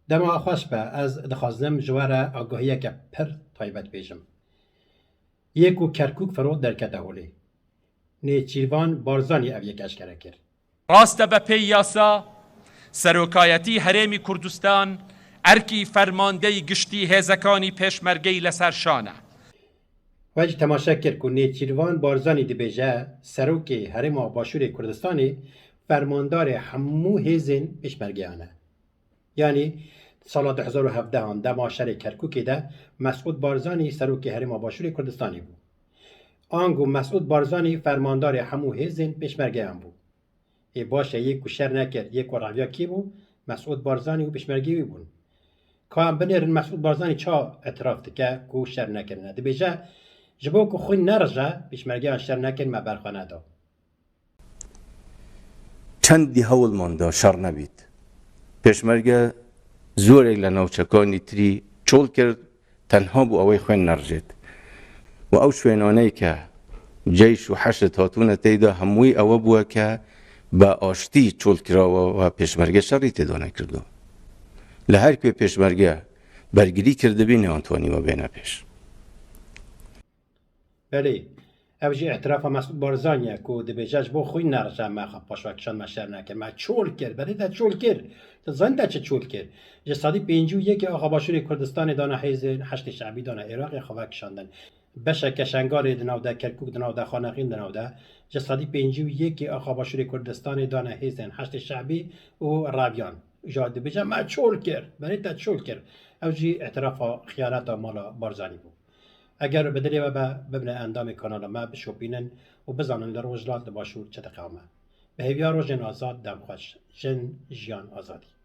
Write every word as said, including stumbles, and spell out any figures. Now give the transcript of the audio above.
Dema xweş be, ez dixwazim ji we re agahiyeke pir taybet bêjim. Yê ku Kerkûk firot derkete holê. Nêçîrvan Barzanî ev yek eşkere kir. Rast e, be pê yasa, Serokayetî Herêmî Kurdistan erkî fermandeyî giştî hêzekanî pêşmergeyî li ser şan e. We jî temaşe kir ku Nêçîrvan Barzanî dibêje, Serokê Herêma Başûrê Kurdistanê fermandarê hemû hêzên pêşmergeyan e. Yanî sala du hezar û hevdehan dema şerê Kerkûkê de Mesûd Barzanî Serokê Herêma Başûrê Kurdistanê bû. Ango Mesûd Barzanî fermandarê hemû hêzên pêşmergeyan bû. Ê baş e, yê ku şer nekir, yê ku reviya kê bû? Mesûd Barzanî û pêşmergê wî bûn. Ka em binêrin Mesûd Barzanî ça îtiraf dike ku şer nekirine? Dibêje, ji bo ku xwîn nerije, pêşmergeyan şer nekin, me berxwe neda. Çendî hewlman da şer nebît. Pêşmerge zorek li navçekanî tirî çol kir, tenha bû ewê xwên nerijêt. Û ew şwênaneyê ke ceyş û heşd hatûne teyda hemûyî ewe bûye ke bi aştî çol kirawe û pêşmerge şerî têda nekirdo. Li her ku pêşmerge bergirî kirdibî, nêantiwanî we bêne pêş. Belê, ev jî îtirafa Mesûd Barzanî ye ku dibêje, ji bo xwîn nerije me xwe paşvekişand, me şer nekir, me çol kir. Belê te çol kir. Tu zanî te çi çol kir? Ji sedî pêncî û yekê axa Başûrê Kurdistanê dana hêzên Heşdê Şebî, dana Iraqê xwe vekişandin. Beşeke Şengalê di nav de, Kerkûk di nav de, Xaneqîn di nav de, ji sedî pêncî û yekê axa Başûrê Kurdistanê dana hêzên Heşdê Şebî û reviyan. Îja dibêje me çol kir. Belê te çol kir. Ew jî îtirafa xiyaneta mala Barzanî bû. Eger bi dilê we be, bibine endamê kanala me, bişopînin û bizanin li Rojhilat, li Başûr çi diqewime. Bi hêviya rojên azad, dem xweş. Jin, jiyan, azadî.